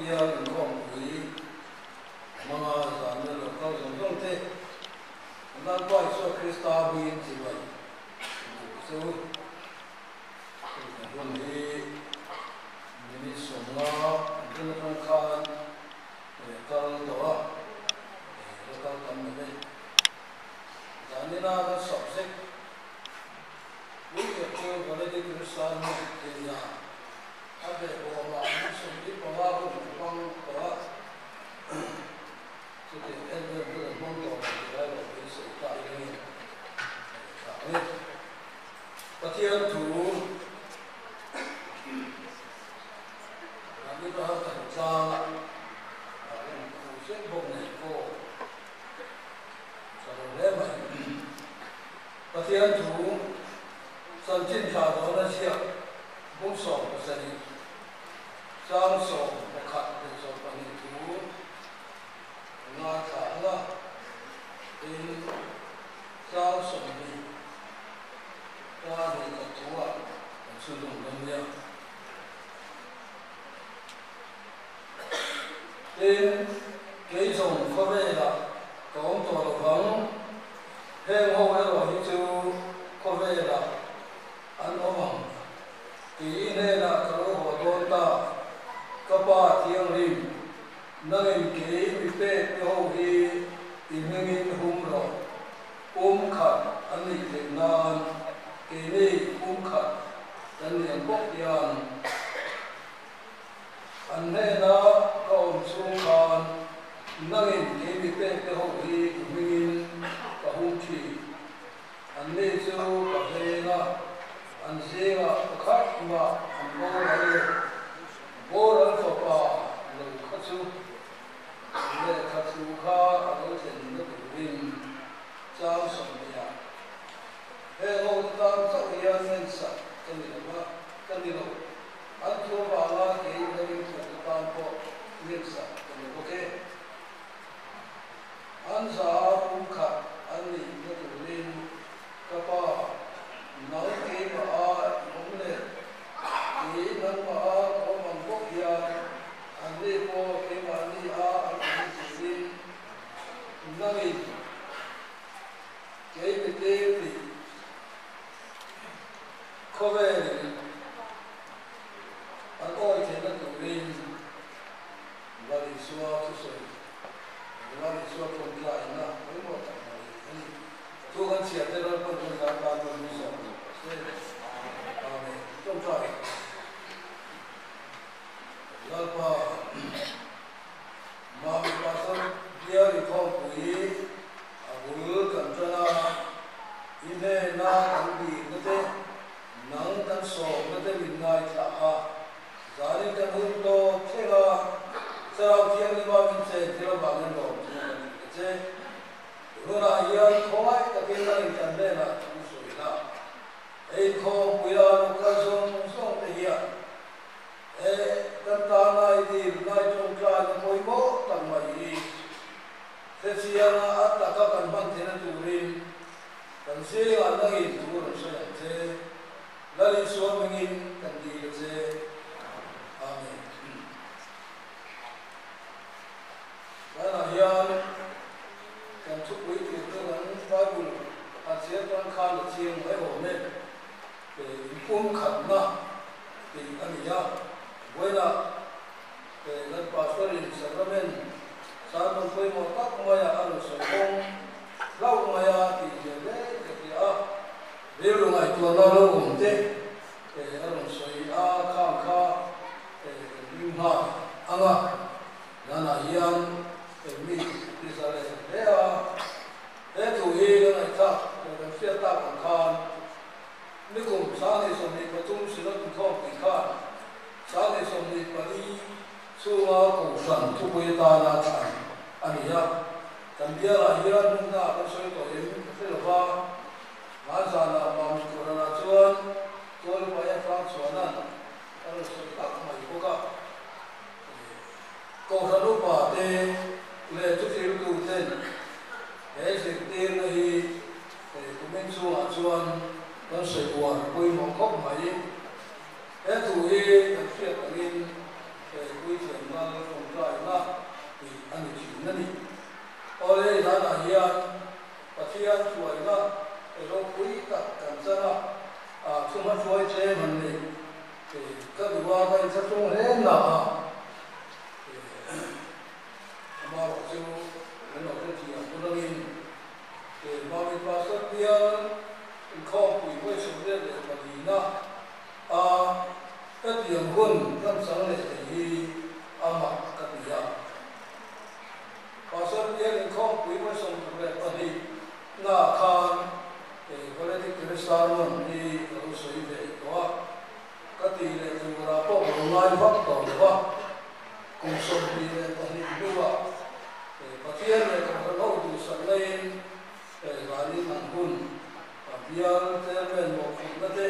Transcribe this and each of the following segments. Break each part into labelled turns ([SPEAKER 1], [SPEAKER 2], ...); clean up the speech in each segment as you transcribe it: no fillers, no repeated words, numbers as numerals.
[SPEAKER 1] Bial inkhawmpui hmanga zanna lo kal zawng zawng te kan Lalpa Isua Krista hmingin chibai duh che u. Hei ka hun hi minute 50 an rin atang khan kal tawh a, la kal tam lo e. Zanina kan subject pui ber chu Valedictory Sermon tih nia a behbawmah min 25 hun kan hmang tawh a, chutiang en vel hun an hmang tawh lo tih lai lo beisei ta ila nge tha ang e. Pathian thu Ramita kan tlanga a rawn khuh zet bawk nen pawh tha lo hle mai. Pathian thu chanchin tha dawna ziak bung 17 chang 11 leh 12 thu ngaithla ang a, tin chang 20 ka hnih khat thu-ah kan chhunzawm dawn nia. Tin, kei zawng khawvelah ka awm tawh lo vang, heng ho erawh hi chu khawvelah an awm ang. Kei i hnenah ka lo haw dawn ta, ka Pa Thianghlim, nangin kei mi pek te ho hi i hmingin hum rawh. Pum khat an nih theih nan keini pum khat kan ni ang bawk hian an hnena ka awm chhung khan nangin kei mi pek te ho hi i hmingin ka hum thin. An ni chu ka veng a, an zingah pakhat mah an boral lo. Boral fapa lo kha chu lehkha thu kha a lo thlen na turin chang 20 heng ho te tan chauh hian ngensak ka ni lo va, ka ni lo. An thu avanga kei la ring thu te tan pawh ngensak ka ni bawk e. An za pum khat an nih na turin ka pa nang keimah a i awm leh kei nangmah a ka awm ang bawk hian an ni pawh keimahni a an awm na turin nangin kei mi tir tih khawvelin an awi theihna turin Lal Isua thusawi Lal Isua tawngtaina pawimawh tak mai a ni. Thu kan chhiar te Lalpan kan zar tan pawn min zawm lo rawh se. Amen. Tawngtai. Lalpa Mami Pastor Bial inkhawmpui a bul kan tan a, i hnena kan dilna te, nang kan sawmna te min ngaithla a, zanin kan hun tawp thleng a, Thlarau Thianghlima min chen thil avangin lawm chu kan ti ta che. Tunah hian khawngaih takin nangin kan hnenah thu sawi la, hei inkhawmpuia lo kal zawng zawng te hian he kan tana i dil ngai tawngtaina pawimawh tak mai hi hrechianga a taka kan hman theihna turin kan zingah nangin thu rawn sawi ang che. Lal Isua hmingin kan dil a che. Amen. Tunah hian kan thupui tur chu kan Bible a chhiar tan khan a chiang mai awm e. Inpumkhatna tih a ni a, vawiinah kan Pastor-in Sacrament sermon pawimawh tak maia a rawn sawi kawng hlauh maia tih ve hle ka ti a, rilru ngaihtuahna lo awm te a rawn sawi a, khang kha kan ring nghal ang a. Nanah hian mi ti za leh hle a, he thu hi ka ngaihthlak kan hriat tak ang khan nikum 2023 Synod inkhawmpui khan 2024 chhunga Kohhran thupui atana thlan a ni a. Kan bialah hian hmun dangah kan sawi tawh em ka hre lo va, hmanzanah Mami Kohhranah chuan Tualpaia Hrangchhuana'n a rawn sawi tak mai bawk a. Kohhran upa te leh thuhriltu ten he zirtirna hi kumin chhungah chuan kan sawi uar pawimawh khawp mai. He thu hi kan hriat angin Puithiam Lal tawngtaina tih a ni thin a ni. Awle zanah hian Pathian hruaina ropui tak kan chan a, chunga hruai tlem an ni. Ka duh a, ka inthlahrung hle na a, amaherawh chu min lo hrethiam hun angin Mami Pastor bial inkhawmpui vawi 24 na a hetiang hun kan chang leh thei hi a mak ka ti a. Pastor bial inkhawmpui vawi 62 na khan Valedictory Sermon hi ka lo sawi ve tawh a, ka tih leh turah pawh ka lo ngai vak tawh lo a, kum 22 hnuah Pathian leh Kohhran ho duhsaknain zanin ang hun a bial chairman mawhphurhna te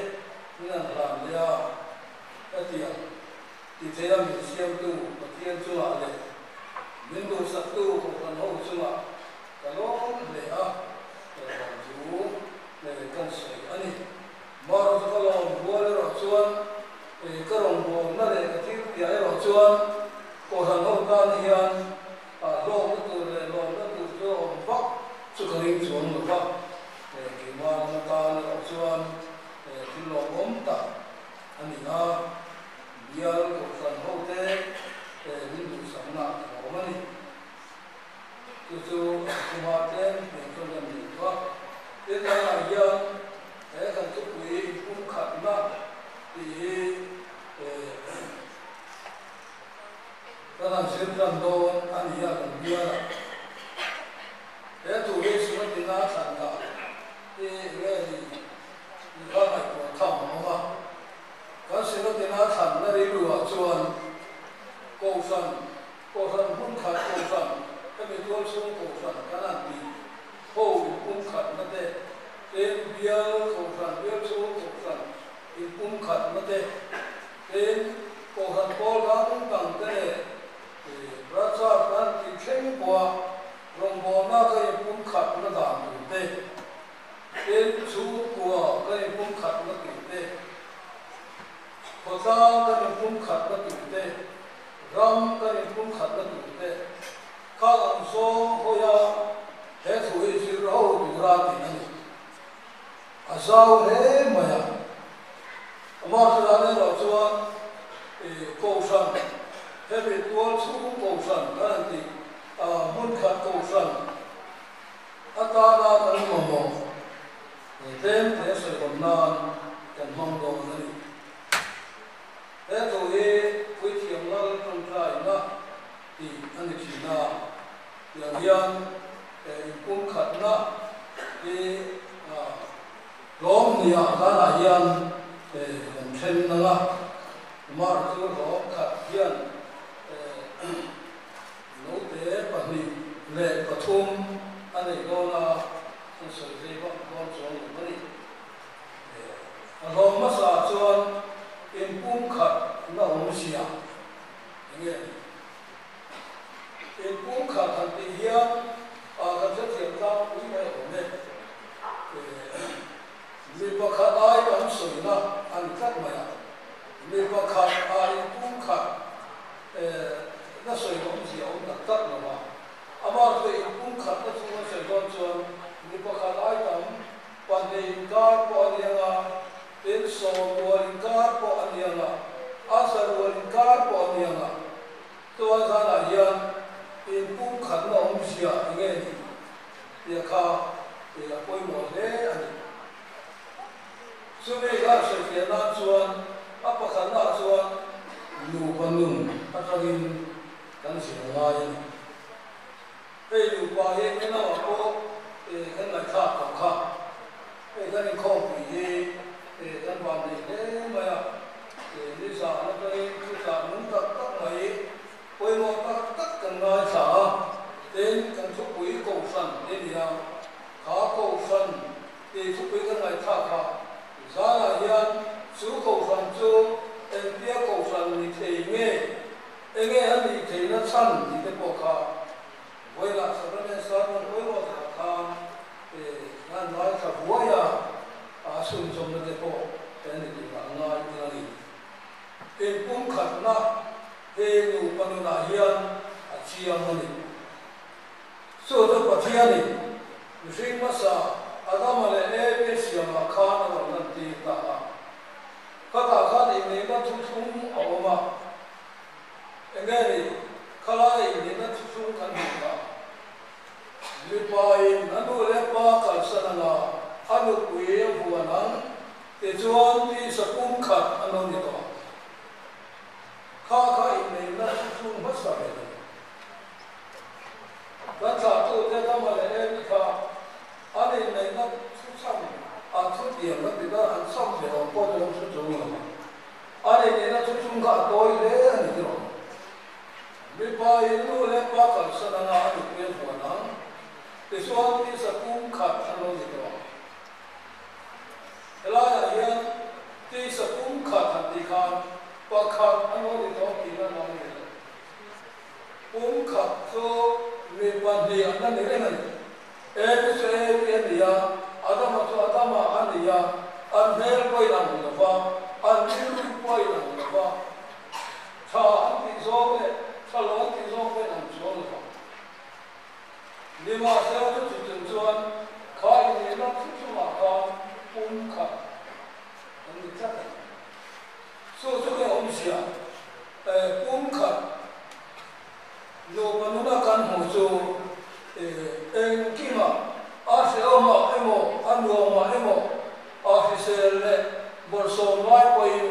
[SPEAKER 1] min han hlan leh a, hetiang ti theia min siamtu Pathian chungah leh min duhsaktu Kohhran ho chungah ka lawm hle a, rawng chu kan sawi a ni. Mar chu ka lawm rual erawh chuan ka rawngbawlna leh ka thil piah erawh chuan Kohhran ho tan hian hlawkna tur leh lawmna tur chu a awm vak chu ka ring chuang lo va, keimah lam atan erawh chuan thil lawmawm tak a ni a, bial Kohhran hote min duhsakna ka lawm a ni. Chu chu an khuma tlem hmel chuan kan nei tawh a. Tin, tunah hian he kan thupui inpumkhatna tih hi kan han zir tan dawn a ni a kan bial a. He thu hi Sunatina thlan dah hi enge ni tih kha ngaihtuah tham a awm a. Kan Sunatina thlanna rilruah chuan Kohhran Kohhran hmun khat Kohhran, hemi tual chhung Kohhran kan han tih ho inpumkhatna te, tin bial Kohhran, bial chhung Kohhran inpumkhatna te, tin Kohhran pawl dang dang te leh Brachar kan tih thleng pawha rawngbawlna ka inpumkhatna dan tur te, tin chhungkua ka inpumkhatna tur te, khawtlang kan inpumkhatna tur te, Ram kan inpumkhatna tur te kha ang zawng hawi a, he thu hi zir ho tura tih a ni. A zau hle mai a. Amah chuan erawh chuan Kohhran, hemi tual chhung Kohhran kan han tih hmun khat Kohhran atana kan mamawh tlem te sawihawn nan kan hmang dawn a ni. He thu hi Puithiam Lal tawngtaina tih a ni thin a, tiang hian inpumkhatna hi hlawm nia zanah hian kan then nang a, mar chu hlawm khat hian note pahnih leh pathum a nei dawn a, kan sawi zei vak dawn chuang lo a ni. A hlawm hmasa chuan inpumkhat na awmzia eng nge ni? Inpumkhat han tih hian a kan hrethiam tlangpui mai awm e. Mi pakhat ai kan sawina a ni tlat mai a, mi pakhat a inpumkhat na sawi awmzia a awm tak tak lo a, amah chu inpumkhat na chhunga sawi dawn chuan mi pakhat ai tam Pahnih inkar pawh a ni ang a, tin sawm rual inkar pawh a ni ang a, a za rual inkar pawh a ni ang a. Chuan zanah hian inpumkhatna awmzia eng nge ni tih kha a pawimawh hle a ni. Chumi khan sawifiah nan chuan a pakhatnaah chuan nupa nun atangin kan zir a ngai a ni. Hei nupa hi engemaw pawh kan ngaihthlak tawh kha. Hei kan inkhawmpui hi kan van nei hle mai a, nizan atangin thuchah nung tak tak mai, pawimawh tak tak kan ngaithla a, tin kan thupui Kohhran te nia, kha Kohhran tih thupui kan ngaihthlak kha zanah hian chu Kohhran chu engtia Kohhran ni thei nge? Enge a nih theihna chhan tih te pawh kha vawilah Sacrament Sermon pawimawh takah khan kan ngaithla buai a, a chhunzawmna te pawh kan ni tur ah ngai ila ni. Inpumkhatna He nupa nunah hian a chiang a ni. Chu chu Pathianin mihring hmasa Adama leh Evi a siamah khan a rawn lantir ta a. Khatah khan inneihna thuthlung a awm a. Enge ni khalaia inneihna thuthlung kan hmuh ta? Mipain a nu leh pa kalsan anga a nupui a vuan ang tichuan tisa pum khat a lo ni tawh ang. Kha kha inneihna thuthlung hmasa ber a ni. Kan thlahtute Adama leh Evi kha an inneihna thuchham an thutiam kan ti ta, an chham ve awm pawh ni lo thu chung lo a. An inneihna thuthlung kha a tawi hle a ni tiraw? Mipa in nu leh pa kalsan anga a nupui a vuan ang, tichuan tisa pum khat an lo ni tawh ang. Helaiah hian tisa pum khat han tih khan pakhat an lo ni tawh tihna a lo ni lo. Pum khat chu mi pahnih an la ni reng a ni. Evi chu Evi a ni a, Adama chu Adama a ni a, an hmel pawh in ang lo va, an rilru pawh in ang lo va, tha an tih zawng leh tha lo an tih zawng pawh in ang chuang lo va. Nimahsela chu chuchung chuan kha inneihna thu chungah khan pum khat an ni tlat a ni. Chu chu ka awmzia pum khat nupa nuna kan hmuh chu engkima a hrehawmah emaw a nuamah emaw a hrisel leh bawlhsawm lai pawhin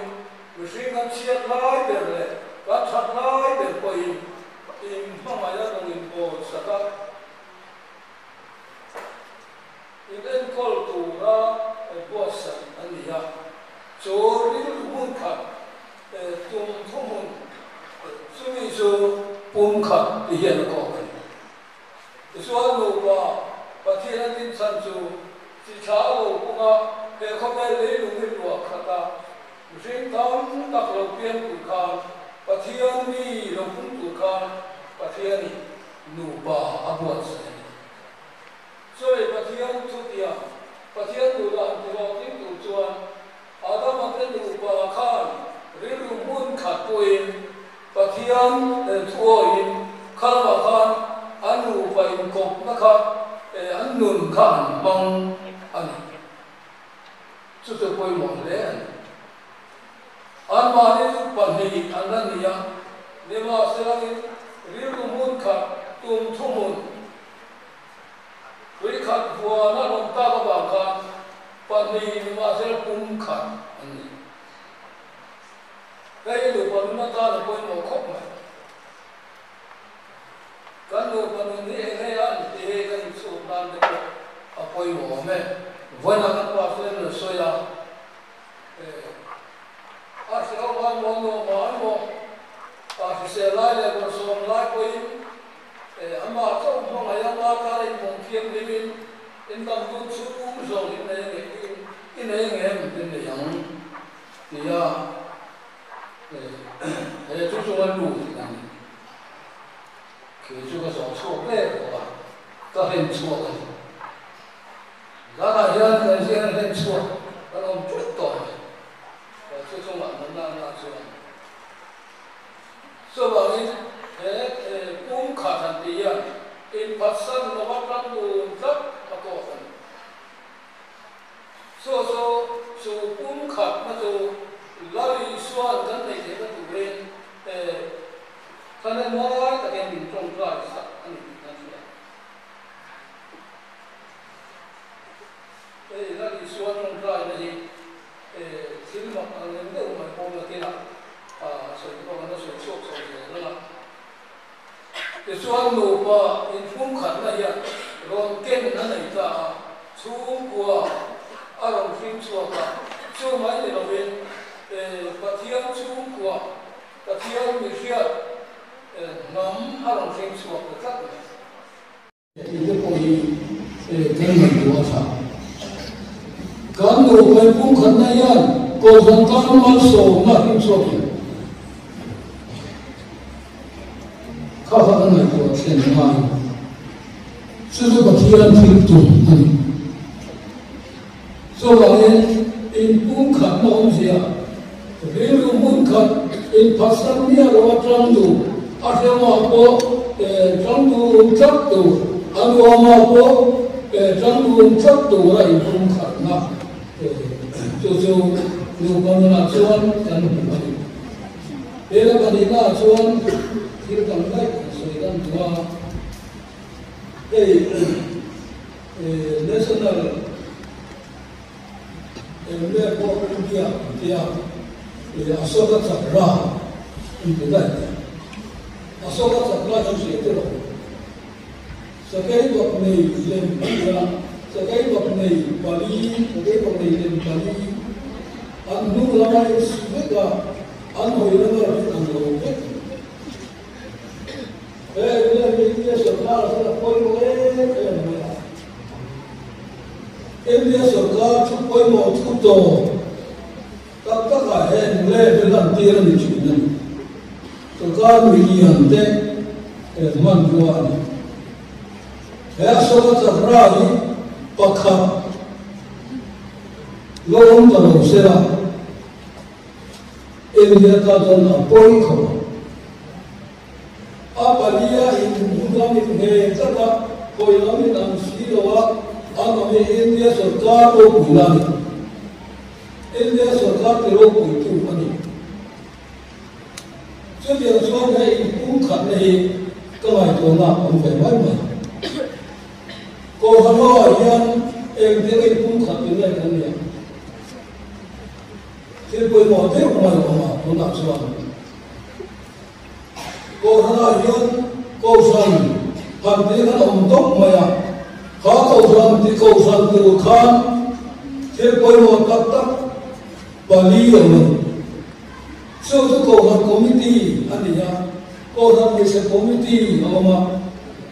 [SPEAKER 1] mihring kan chhiat lai ber leh kan that lai ber pawhin in hmangaih a rawn inbawl sak a. In enkawl tura buatsaih a ni a, chu rilru hmun khat tum thuhmun chumi chu pum khat ti hian a kawk a ni. Tichuan nupa Pathian a din chhan chu chi thla a lo pung a, he khawvel leilung hi luah khat a, mihring tam tak lo pian tur khan Pathian mi lo pung tur khan Pathianin nupa a buatsaih a ni. Chumi Pathian chutia Pathian duhdan ti hlawhtling tur chuan Adama te nupa khan rilru hmun khat pawhin Pathian thuawiin khalamah khan an nupa inkawpna kha an nun kha an hmang a ni. Chu chu pawimawh hle a ni. Anmahni chu pahnih an la ni a, nimahselangin rilru hmun khat tum thuhmun Tui khat huan a rawn tak avang khan pahnih ni mahse pum khat an ni. Hei hi nupa nun atan a pawimawh khawp mai. Kan nupa nun hi eng nge a an tih hi kan inchhut nan te pawh a pawimawh awm e. Vawiinah kan pastor in rawn sawi a, a hrehawm a maw nuam a maw, a hrisel lai leh bawlhsawm lai pawhin Amah chauh hmangaih a ma kar inhmawng thianghlimin in dam dun chhung zawng in nei nge i nei nge em tin nei ang tia he chu chunga lut a ni. Khi chu ka zawh chhuak mek bawk a, ka hlen chhuak a ni. Zanah hian kan zinga hlen chhuak kan awm teuh tawh mai. Chu chungah nunna na chuan. Chuvangin he pum khat han tih hian inphatsan lova tan dun tlat a kawk a ni. Chu chu chu pum khatna chu Lal Isua'n kan neih theihna turin thahnem ngai takin min tawngtai sak a ni tih kan hria. Hei Lal Isua tawngtaina hi thil mak ang reng deuh mai pawh nakinah sawi te pawh kan la sawi chhuak chho zel ang a. Tichuan nupa inpumkhatna hian rawn ken a nei ta a, chhungkua a rawn hring chhuak a, chu mai ni lovin Pathian chhungkua, Pathian mihriat hnam a rawn hring chhuak ta tlat mai. Tih te pawh hi kan ngaihtuah a tha. Kan nupa inpumkhatna hian Kohhran tan malsawmna a hringchhuak em? Kha kha kan ngaihtuah thlen ngai. Chu chu Pathian thil tum a ni. Chuvangin inpumkhatna awmzia. Rilru hmun khat inphatsan miah lo a tang duh, a hremah pawh tang duh um tlat tur, a nuamah pawh tang duh um tlat tur a inpum khatna chu chu nupa nunah chuan kan hmu a ni. Hela pahnihnaah chuan thil dang daih kan sawi dan duh a, hei National. Eng nge pawh India an tia, ih Ashoka Chakra an ti daih teh. Ashoka Chakra chu hriat te lo. Sakei bak nei lem a nia, sakei bak nei pali, sakei bak nei lem pali an hnung lama in si vek a, an hawi lama rin ang lo vek. He eng nge India sorkar a chuan a pawimawh em em mai a. India sorkar thu pawimawh thu tawp tak takah heng leh hi lantir a ni thin a ni. Sorkar milian te hmanrua a ni. He Ashoka Chakra hi pakhat lo awm ta lo sela India tan chuan a pawi khawp ang. A palia inhmun lam in ngei tlat a, hawi lam in ang si lo a, an awm hi India sorkar ropui la a ni. India sorkar ti ropuitu a ni. Chutiang chuan he inpumkhatna hi ka ngaihtuahna a awm ve mai mai. Kohhranho-ah hian engtianga inpumkhat tur nge kan nih ang? Thil pawimawh deuh mai a awm a tunah chuan. Kohhranah hian Kohhran han tih khan a awm tawp mai a, kha Kohhran tih Kohhran tur khan thil pawimawh tak tak pali a awm a ni. Chu chu Kohhran Committee a ni a, Kohhran Hmeichhe Committee a awm a,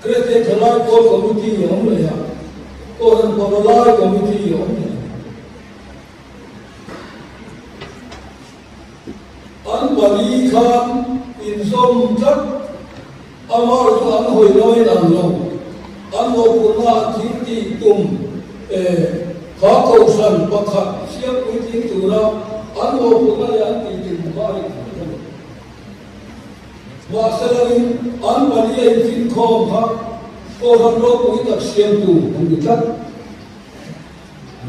[SPEAKER 1] Kristian Thalai Pawl Committee a awm leh a, Kohhran Pavalai Committee a awm leh a. An pali khan inzawm tlat amah chu an hawi lawiin an lo an mawhphurhna an thil tih tum e kha kohhran pakhat siam puitling tura an mawhphurhna leh an tih tum kha a inthlan a ni. Mahselain an pali a infinkhawm kha kohhran ropui tak siamtu an ni tlat.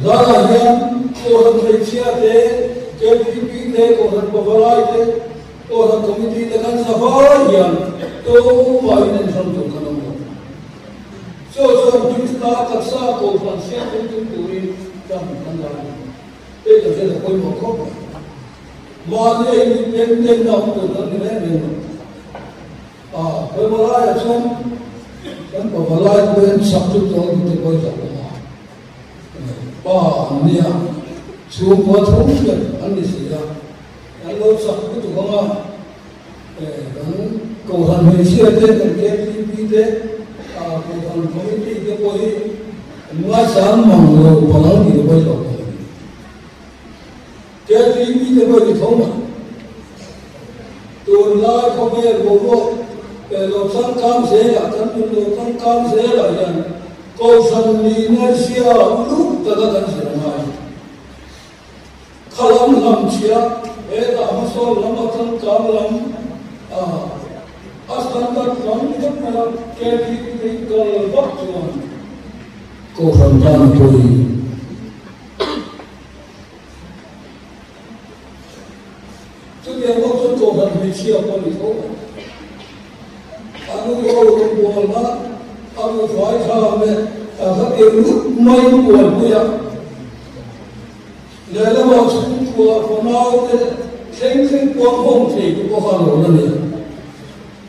[SPEAKER 1] Zara hian Kohhran hmeichhia te, KTP te, Kohhran pavalai te, Kohhran Committee te kan zavai hian tumah in enhran tur kan awm lo. Chu chuan Krista taksa Kohhran siam tum tum turin tan kan la a ni. Hei kan hriat a pawimawh khawp mai. Mahni a independent na awm tur kan ni reng reng lo. A pavalaiah chuan kan pavalai pawh hian chak chu tawn te pawh hi hlauh awm a. Pa an nia, chhungkua thum ber an ni si a, kan lo chak lutuk ang a, kan Kohhran hmeichhia te, kan KTP te, Kohhran Committee te pawh hi an ngaisang mang lo palang tih te pawh hi hlauh awm a ni. KTP te pawh hi ni tho mai. Tunlai khawvel boruak lo changkang zelah, kan nun lo changkang zelah hian Kohhran nihna zia uluk taka kan zir a ngai. Kha lam lam chhia, hetah hmasawn lam a changkang lam a a standard lam vek mai a, KTP te hi kal vak chuan Kohhran tan a pawi. Chutiang bawk chuan Kohhran hmeichhia pawh a ni tho mai. A nu ho rawngbawlna a nu fai tha leh a hla keu lut mai buaipui a, lehlamah chhungkua fanau te thleng thleng puang hawng thei te pawh kha lo la ni a.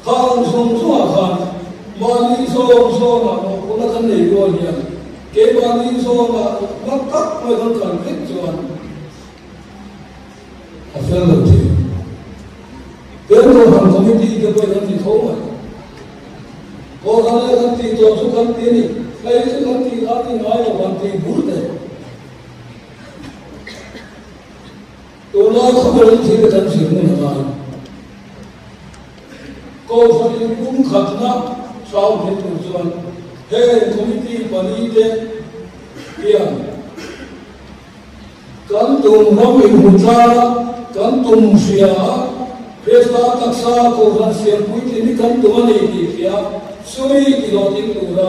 [SPEAKER 1] Kha ang zawng zawngah khan mahni zawng zawnah mawhphurhna kan nei rual hian keimahni zawnah hma tak mai kan kal vek chuan A fel lo thei. Pen Kohhran Committee te pawhin an ti tho mai. Kohhran leh kan tih tawh chu kan ti a ni. Hei chu kan tih kha ti ngai lo kan ti bur te. Tunlai khawvelin thil kan zir ngun a ngai. Kohhran inpumkhatna hrau thei tur chuan heng committee pali te hian Kan tum ram inhmu tlang a. kan tum hria a, Krista taksa Kohhran siam puitling hi kan tum a ni tih hria chumi tihlawhtling tura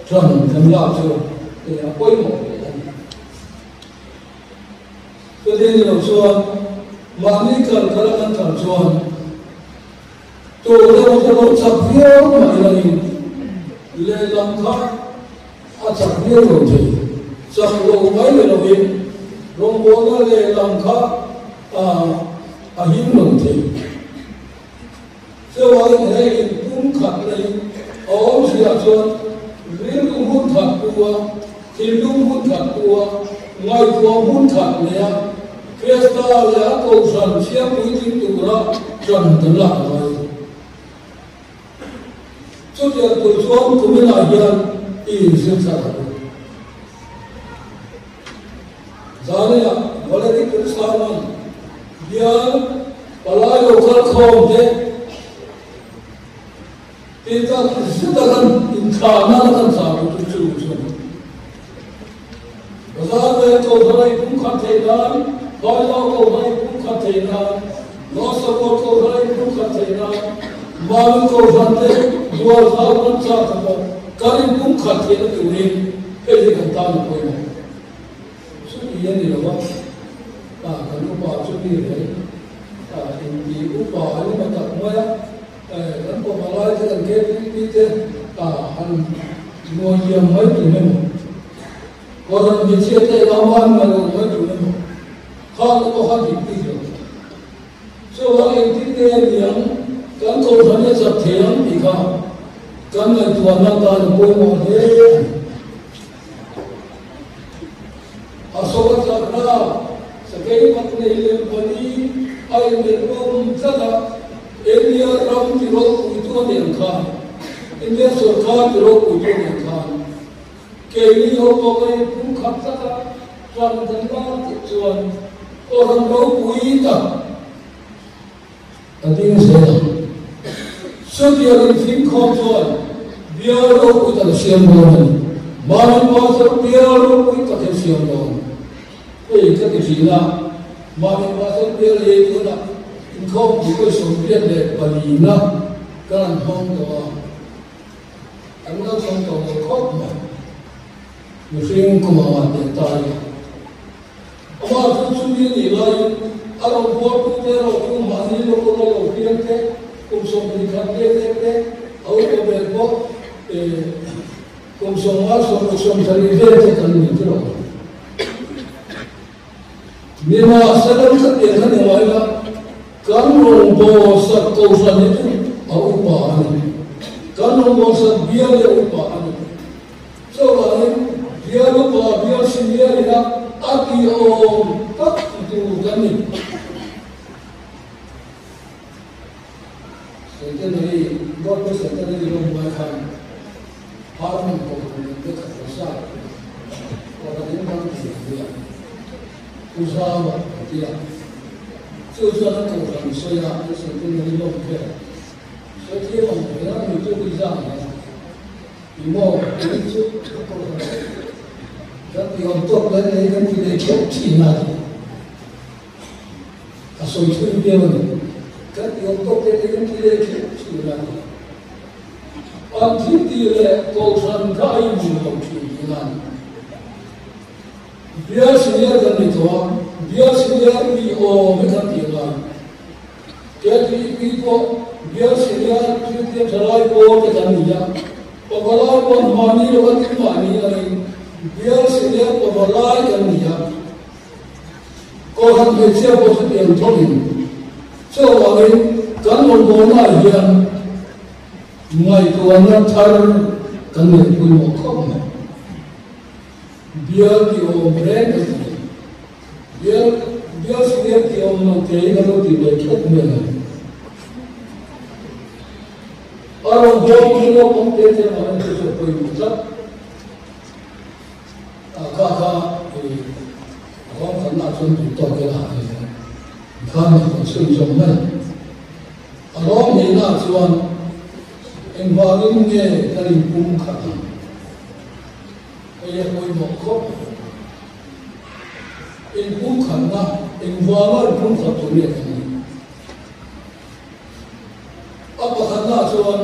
[SPEAKER 1] ṭan kan lak chu a pawimawh hle a ni. Chuti ni lo chuan mahni kal kala kan kal chuan tu deuh te lo chak viau mah ila in lehlam kha a chak viau lo thei. Chak lo mai ni lovin rawngbawlna lehlam kha a him lo thei. Chuvangin he in pum khat lei a awm zia chuan rilru hmun khat pu a, thinlung hmun khat pu a, ngaihtuah hmun khat nei a, Krista leh a Kohhran siam puitling tura ṭan kan lak a ngai. Chutiang tur chuan kuminah hian i inzir thar ang u. Zaniah valedictory sermon bial palai lo kal khawm te tih tak zet a kan inthlahna la kan thlah duh chu chu chu a ni. Bazar vel ko hla i pum khat theih nan, Phailo ko hla i pum khat theih nan, North Support ko hla i pum khat theih nan, Malu ko hlan te bual thau kan chak ta pawh kan in pum khat theihna turin hei hi kan tan a pawimawh. Chuti a ni lo a, kan upa chu mi reng inti upa an awm a tak mai a, kan pawm a lai te kan KTP te han nuai liam mai tur emaw, Kohhran hmeichhia te lama an ngaih lo mai tur emaw, khang te pawh kha dik bik lo. Chuvang engtin nge niang kan Kohhran hi a chak thei ang tih kha kan ngaihtuahna tan a pawimawh hle a ni. A saw a chakna sakei mak nei lem pali a inmelh awm tlat a, India ram ti ropuitu a nen khan, India sorkar ti ropuitu a nen khan keini ho pawh kan inpum khat tlat a, ṭan kan lak tih chuan Kohhran ropui tak a ding zel ang. Chutiang infimkhawm chuan bial ropui tak a siam dawn a ni. Mahni pastor bial ropui tak hi a siam dawn. Hei ka ti thin a, mahni pastor bial hi tunah inkhawm tih pawh 74na kan han hmang tawh a, kan la chhawng tawh lo khawp mai. Mihring kum anga teh ta ila. Amah chu chumi a nih laiin a rawn buartu te erawh chu mahni local a lo piang te, kum 21 te te te, a upa ber pawh kum 50 60 vel te kan ni tiraw. Nimahsela kha tiang kha ni ngai la, kan rawngbâwl sak Kohhran hi chu a upa a ni. Kan rawngbâwl sak bial hi a upa a ni. Chuvangin, bial upa, bial senior ina a tih awm tak ti tur kan ni. Centenary, Gospel Centenary lawm lai khan Harmon Kohhran in te khat lo sa Kohhran in dang ti an nia. Pu Zama an ti a. Chu chuan an Kohhran sawi a, an Centenary lawm vel. Sawi thiam ang ber a ni chu ti zang hian. Ti maw, tui chu ka kohhran lo. Kan ti awm tawk lai leh kan ti leh theuh thin a ti. A sawi thui viau a ni. Kan ti awm tawk te leh kan ti leh theuh thin a ti. An thil tih leh kohhran kha a inzir lo thin tih a ni. Bial senior kan ni tawh a, bial senior mi awm hi kan tih ngai. KTP pawh bial senior Kristian thalai pawl te kan ni a, pavalai pawh mahni lo a tin mahni angin bial senior pavalai kan ni a, Kohhran hmeichhia pawh chutiang thawkin chuvangin kan rawngbawlnaah hian ngaihtuahna thar kan neih pawimawh khawp mai. Bial tih awm reng kan ti a. Bial bial senior tih awm lo te in a lo ti ve thlawt mai ang. A rawn bawm chu naupang te te mah en chu chu a pawimawh tlat. A kha kha i a rawng khatna chuan duh tawk ila a ni. Khan a rawn chhun zawm mai. A rawng hnihna chuan engvangin nge kan inpum khat ang? Hei a pawimawh khawp mai. Inpumkhatna. Engvanga inpumkhat tur nge kan nih? A pakhatnaah chuan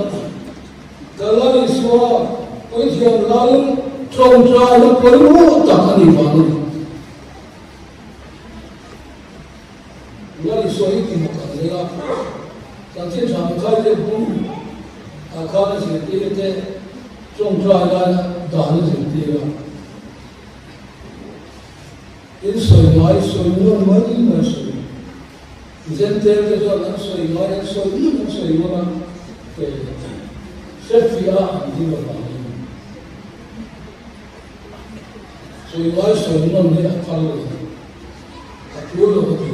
[SPEAKER 1] ka Lal Isua Puithiam Lal tawngtaina pawimawh tak a nih vang a ni. Lal Isua hi tihmawk an nei a, Chanchin Tha Mathai te bung ah khan a zirtir te tawngtai laia dan a zirtir a. In sawi ngai sawi nawn mai mai sawi. Zentel te chuan an sawi ngai an sawi nawn an sawi nawn a, hrefiah a an ding avangin sawi ngai sawi nawn hi a phal lo a tul lo a ti.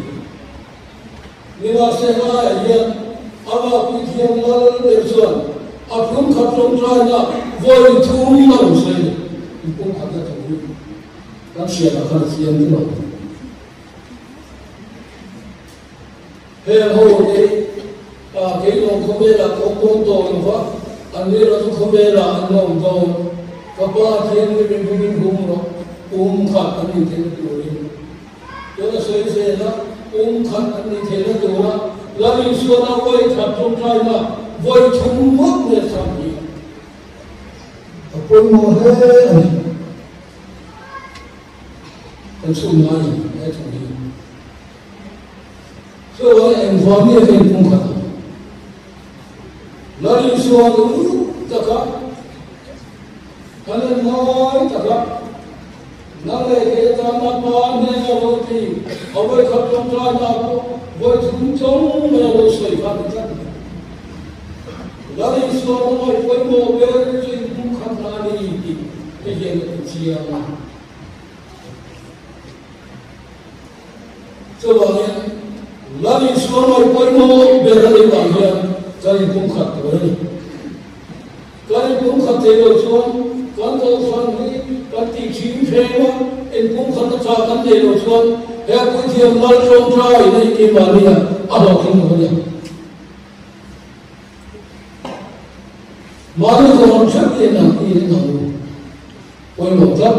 [SPEAKER 1] Nimahsela laiah hian ama Puithiam Lal ber chuan a pumkhat tawngtaina vawi thum a rawn sawi a ni. In pumkhatna thu hi kan hriatah khan a chiang tir lo. Heng ho te kei lawm khawvelah ka awm dawn tawh lo va, an ni erawh chu khawvelah an la awm dawn. Ka pa thianghlim in hum in hum rawh, um khat an nih theihna turin. Tuna sawi zela um khat an nih theihna tura Lal Isuana vawi khat tawngtaina vawi thum ngawt nge chang hi a pawimawh hle a ni. Kan chhun ngai ang he thu hi. Chuvangin engvang nge ka inpum khat ang? Lal Isua lut taka kan en ngai taka nang leh kei atana Pa hnena lo ti a vawikhat tawngtaina pawh vawi thum chawng mai a lo sawi kha ni tlat mai. Lal Isua rawng ai pawimawh ber chu inpum khat na a ni tih hei hian a ti chiang a. Chuvangin, Lal Isua mai pawimawh ber a nih vang hian kan inpumkhat tur a ni. Kan inpumkhat thei lo chuan kan Kohhran hi kan tih thin hreng a, inpumkhatna tha kan nei lo chuan he Puithiam Lal Tawngtai in a inkeimahni ah a hlawhtling lo a ni. Mahni Kohhran hrep hi an ang i en ang u. Pawimawh tlat.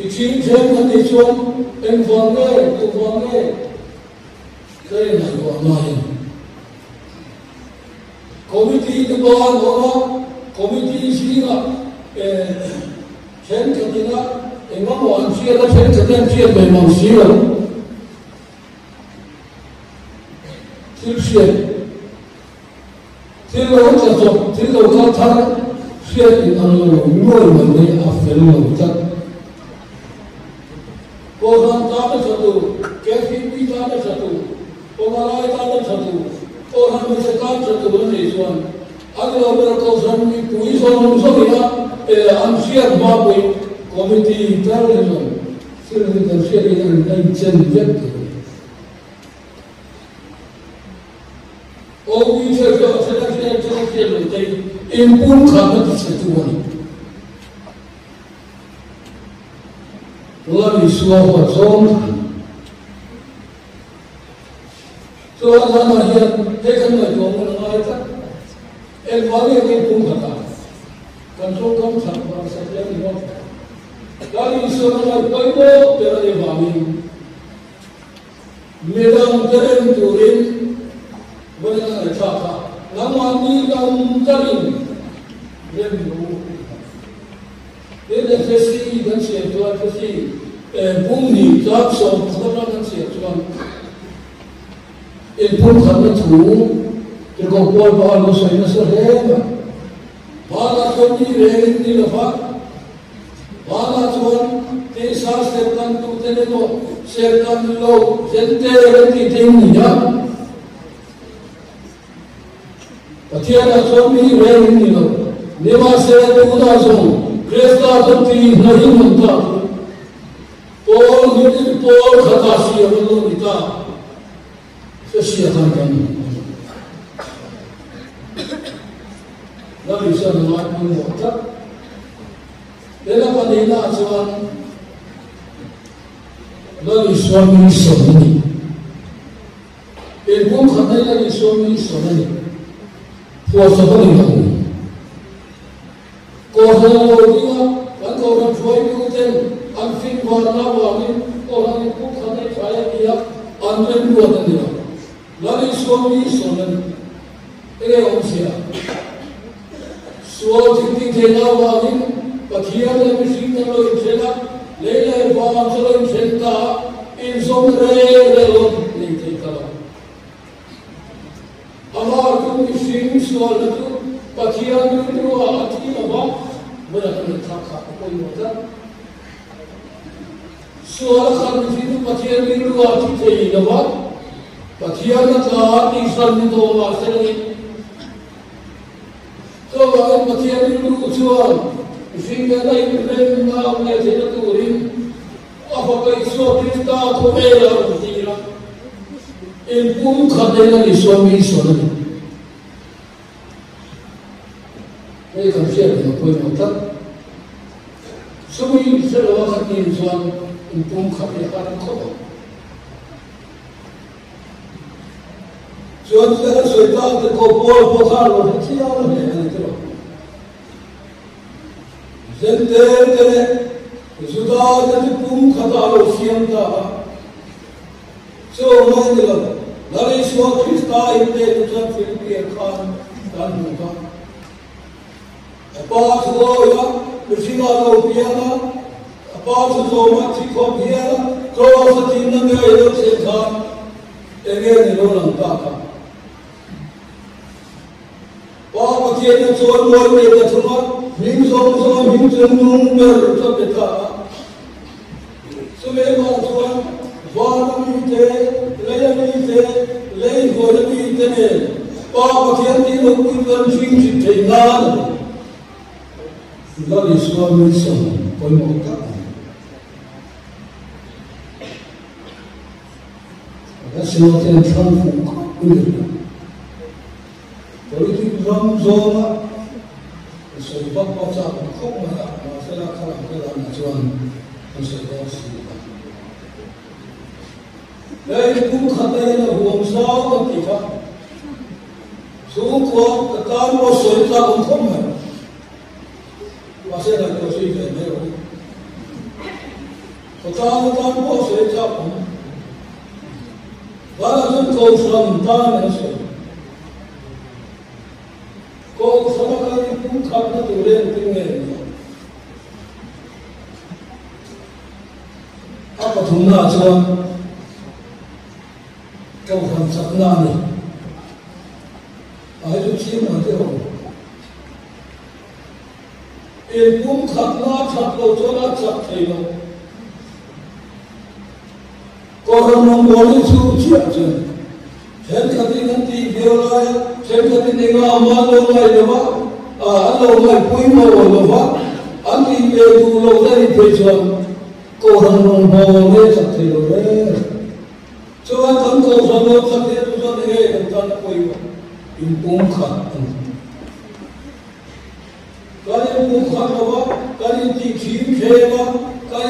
[SPEAKER 1] I ching then kan nih chuan engvang nge, tuvang nge ka inngaihtuah ngaiin Committee te pawh an awm a, Committee zingah thenkhatin a engemaw an hriat a, thenkhatin an hriat ve mang si lo. Thil hriat. Thil lo tla chawp, thil lo kal thar hriat in ang lo nuai mai mai a fel lo tlat. Kohhran tana tha tur, KTP tana tha tur, Pamalai tana tha tur, Kohhran hmeichhe tan tha tur a nih chuan an lo ber Kohhran mipui zawng zawngin a an hriat hma pawhin Committee tal hi chuan thil hi kan hriat in a inchen vek tur a ni. Awmi hriat chu a then a hriat then a hriat loh te inpum khatna ti chhe tu a ni. Lal Isua huat zawng tak a ni. Chuan zanah hian hei kan ngaihtuah ngun a ngai tlat. Engvang nge kan inpum khat a? Kan tawngkam that vang satliah ni ngawt. Lal Isua na ngaih pawimawh ber a nih vangin Midang te rem turin vawiin a ngaihthlak a, nangmahni lam talin rem lo u tih kha. Tin, FSC kan siam chuan FSC pumhnih tlak 11 atang kan siam chuan inpumkhatna thu tirhkoh Paul pawh a lo sawi nasa hle mai. Hmanah chuan mi rengin ni lova, Hmanah chuan tisa serkan tute emaw serkan lo zente an tih te in ni a. Pathianah chuan mi reng in ni lo. Nimahsela tunah zawng Krista chuan ti hnahin an ta chu Paul hmingin Paul khata siam an lo ni ta. Hresia khan kan ni. Lal Isua na ngai pawimawh tlat. Hela pahnihnaah chuan Lal Isua min sawn a ni. Inpumkhatna hi Lal Isua min sawn a ni. Phuahchawp a ni lo. Kohhran a lo ding a, kan kohhran hruaituten an finvarna avangin kohhran inpumkhat ei thlai a ni a, an remruat a ni lo. Lal Isua mi sawn a ni. Enge awmzia? Sual thiltih theihna avangin Pathian leh mihring kan lo inthen a, lei leh van chu lo inthen ta a, inzawm reng reng lo nei thei ta lo. Amah chu mihring sualna chu Pathian rilruah a thi lo va, vawiah kan ngaihthlak kha a pawimawh tlat. Sual a khat mihring chu Pathian rilruah a thi thei lo va, Pathian a tla a tihsan ni tawh mah se langin, Chuvangin Pathian rilru chuan mihring nen a inremna awm leh theihna turin a Fapa Isua Krista khawvelah a rawn tir a, inpumkhat eng a ni sual mi sawn a ni. Hei kan hriat ve a pawimawh tlat. Chumi hre lo a kan tir chuan inpumkhat hi a har khawp ang. Chuan chuan a sawi tak te pawh Paul pawh kha a lo hre chiang hle a ni tawh. Zente te leh Juda te chu pum khatah a lo siam ta a. Chu mai ni lo, Lal Isua Krista inpek chu chuan Philipia khan kan hmu kha. A pa chu awi a, mihringa lo piang a, a pa chu zawm a, thi khawp hial a, Kraws a thinna ngei lo thlen khan eng nge ni lo lang ta kha? Pa Pathian a chuan mawi ve ta thung a, hming zawng zawng a hming chung nung ber chu a pe ta a. Chumi mah chuan van a mi te, lei a mi te, lei hnuai a mi te nen Pa Pathian tih loh pui chuan hring hrim thei nan a ni. Lal Isua mission pawimawh tak a ni. Ka siam ten thlang fuh khawp in ka hria. Politic ram zawnga ka sawi vak vak chak awm khawp mai a, mahsela kha lam te lamah chuan ka sawi dawn si lo va. Hei kum khat aiin a huam zau kan tih kha chhungkua ka tan pawh sawi chak awm khawp mai. Mahse ngaihtuah zui ve mai rawh u. Khawtlang atan pawh sawi chak awm. Vanah chuan Kohhran tan an sawi. Kohhrana kan inpumkhatna tur engtin nge ni ang? A pathumnaah chuan Kohhran chakna a ni. A hei chu chiang mai teh awm. Inpumkhatna that lo chuan a chak thei lo. Kohhran rawngbâwl hi chu chiah chuan thenkhatin an tih viau lai a, thenkhatin enga a man lo ngai lo va, an lo ngaihpui maw lo va, an tih ve duh lo te nih phei chuan Kohhran rawngbâwl hi a chak thei lo reng. Chuan kan Kohhran lo chak thei chu chuan enge kan tan a pawimawh? Inpumkhat a ni. Kan inpumkhat lo va, kan intihthim thlem a, kan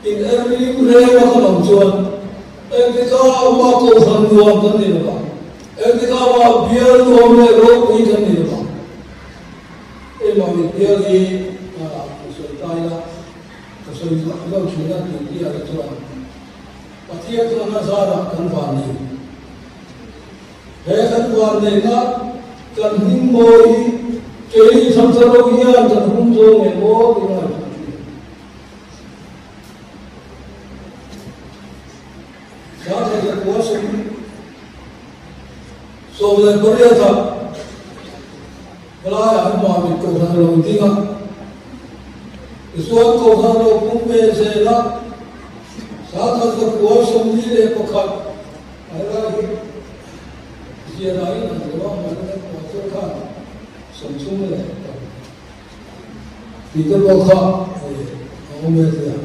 [SPEAKER 1] in er rim reng a kan awm chuan engtikah mah kohhran nuam kan ni lo va, engtikah mah bial nuam leh ropui kan ni lo va. Engmah mit bial hi ka sawi ta ila, ka sawi lo thin a tih tih ah te chuan Pathian chuan a zarah kan van nei. He kan vanneihna kan hming mawi hi keini Chhamchalo hian kan hum zawng ngei maw tih ngaihtuah thin. Sangkhat zakua 18 ah helaiah an mahni kohhran a lo ding a, tichuan kohhran lo pung ve zel a, Sangkhat zakua 41 Helai hi ziah in an lo a, mahni kan pastor khan 36 tih te pawh kha a awm ve thei a.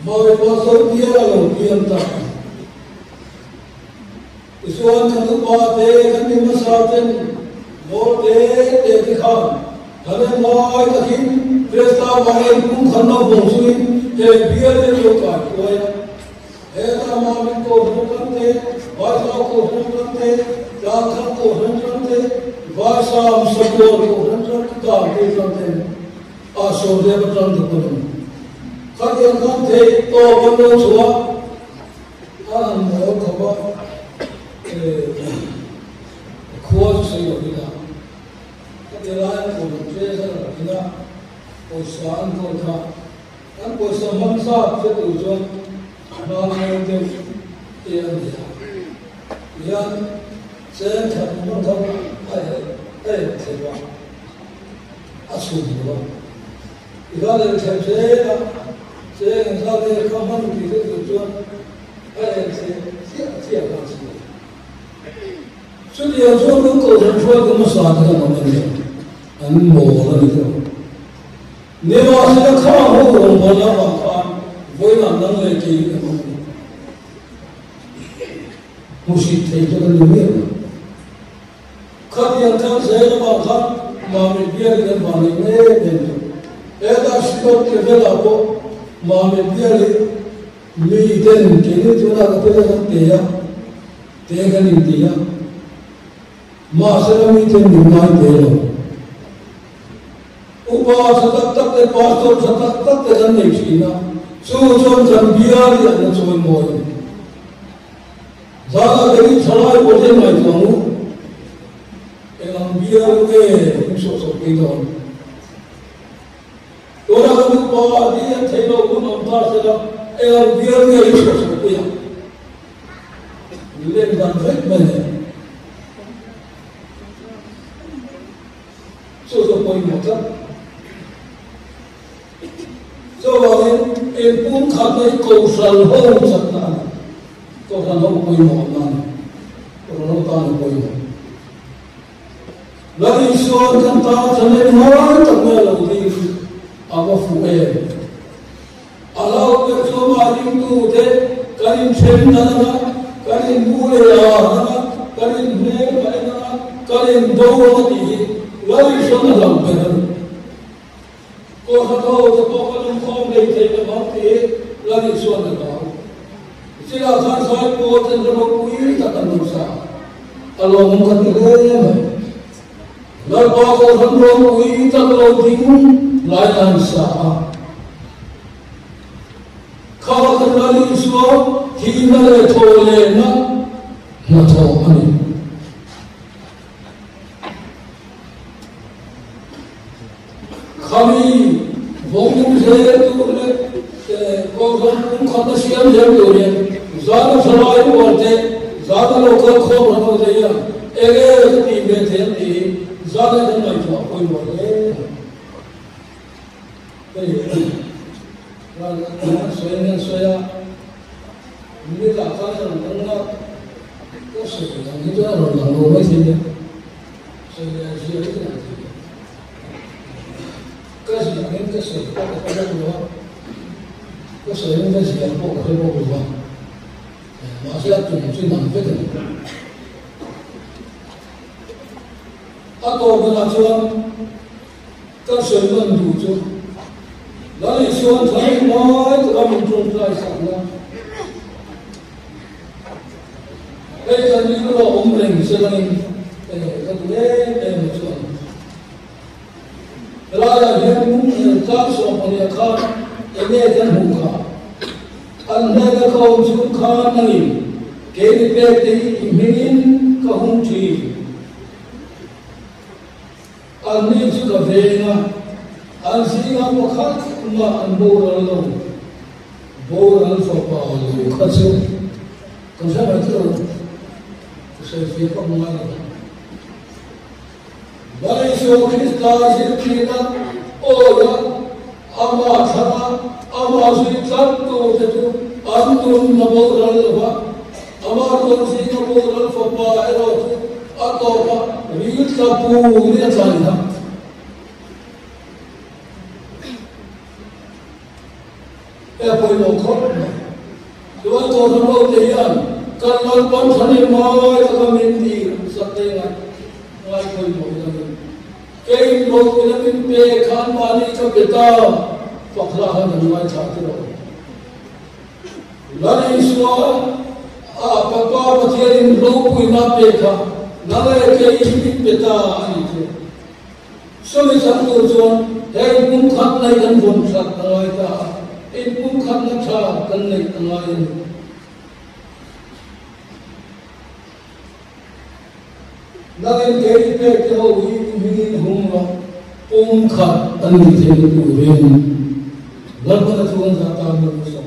[SPEAKER 1] Mawi pastor bial a lo pian ta a. Tichuan kan upa te, kan mi hmasa ten mawl te te te khan kan en ngai takin Krista vanga inpumkhat na vawng chungin he bial te lo kai thuai a. Heta Mami Kohhran ram te, Vaithla Kohhran ram te, Tlangkhat Kohhran ram te, Vaisam Sakual Kohhran chuan ka kar phei chuan ten a sawm riak atang ta pawh a ni. Khatiang khan theih tawp an lo chhuah a, an han mawl khawp a, khua chu sawi lo ila khatiang lai an kohhran treasurer ina pawisa an kawl kha an pawisa hmang zat hre tur chuan hmang reng deuh te a ni a. Tihian cheng that hmang kha a a en thei a, a chhun lo a. Tihian en thei zel a, cheng engzat nge kha hman tih hre tur chuan a en thei chiah chiah kha a chhun. Chutiang chuan kan kohhran hruaitu hmasa te khan awm a ni a, an mawl a ni deuh. Nimahsela kha ho rawngbawlna avang khan vawiinah nang leh kei kan awm a ni. Hmuhsit thei chu kan ni miah lo. Khatiang khan zel avang khan Mamit bialin an vah nei mek em chu. Hetah Synod level-ah pawh Mamit bialin mi ten keini tunah ka tel kan te a, te kan inti a. Mahsela mi ten min ngai te lo. Upa tha tak tak te, pastor tha tak tak te kan nei thin a, chu chuan kan bial hi an la chawi mawi a ni. Zana kei thalai pawh hian ngaihtuah ang u, eng ang bial nge in chhuah chhoh pui dawn? Tunah kan upa a ti an theih loh hun awm ta sela, eng ang bial nge in chhuah chhoh pui ang? Lem dan vek mai a ni. Chu chu pawimawh tlat. Chuvangin inpumkhatna hi Kohhran ho chakna a ni. Kohhran ho pawimawhna a ni. Kohhran ho tan a pawimawh. Lal Isuan kan tan thahnem ngai tak mai a lo ding a va fuh em. A lo ber chu amah ringtute kan inthen dan anga, kan inbu leh ar anga, kan inhmel paih anga, kan indo anga tih hi Lal Isuan a hlauh ber a ni. Kohhran ho te pawh kan awmkhawm lei thei lo vang tih hi Lal Isuan a hlau. Chilak khan zai pawl ten ram ropui tak an lo sa a, a lawmawm ka ti hle mai. Lalpa Kohhran ropui tak lo ding lai an sa a. Kha kan Lal Isua thihna leh thawhlehna hnathawh a ni. Khami vawng zel tur leh Kohhran pumkhatna siam zel tur hian zana thalai rual te, zana local khawm ram ho te hian eng nge ka tih ve thei ang tih hi zana kan ngaihtuah pawimawh hle a ni. Hei an sawi an sawi a, minute ah khan a rawn lang a, ka sawi ang hi chuan a rawn lang lo mai thei nia, sawi leh a zia hi ka lang thei lo. Ka ziah in ka sawi pawh ka hre bawk lo a, ka sawi in ka ziah pawh ka hre bawk lo a, mahse a tum chu inang vek a ni. A tawpah chuan ka sawi nawn duh chu Lal Isuan thla ngai taka min tawngtai sakna hei kan rilru a awm reng se langin ka duh em em a chuan. Helaiah hian lung tlang 12 khan enge kan hmuh kha? An hnena ka awm chhung khan nangin kei ni pek te hi i hmingin ka hung thin. Anni chu ka veng a, an zingah pakhat mah an boral lo. Boral fapa lo kha chu ka hre mai tawh lo, ka sawifiah vak ngai lo. Lal Isua Krista zirtirna awia amah thlanga amah zui tlattu te chu an nunna boral lo va, amah rawn zinga boral fapa erawh chu a tawpah ril tla purin a tlai ta. E pawimawh khawp mai. Chuan Kohhran hote hian kan Lalpan thahnem ngai taka min tir sak te ngai ngai pawimawh ila min kei lo ila min pe khan mahni ka pe ta fak hla khan kan ngaithla ti lo. Lal Isua a Papa Pathianin ropuina pe kha. Nang leh kei hi min pe ta a ni chu. Chumi chang tur chuan he inpumkhatna hi kan vawn that a ngai ta a, inpumkhatna tha kan neih a ngai a ni. Nangin kei i pek te ho hi i hmingin hum rawh, pumkhat an nih theihna turin Lalpana chu kan zah tan lo nasa.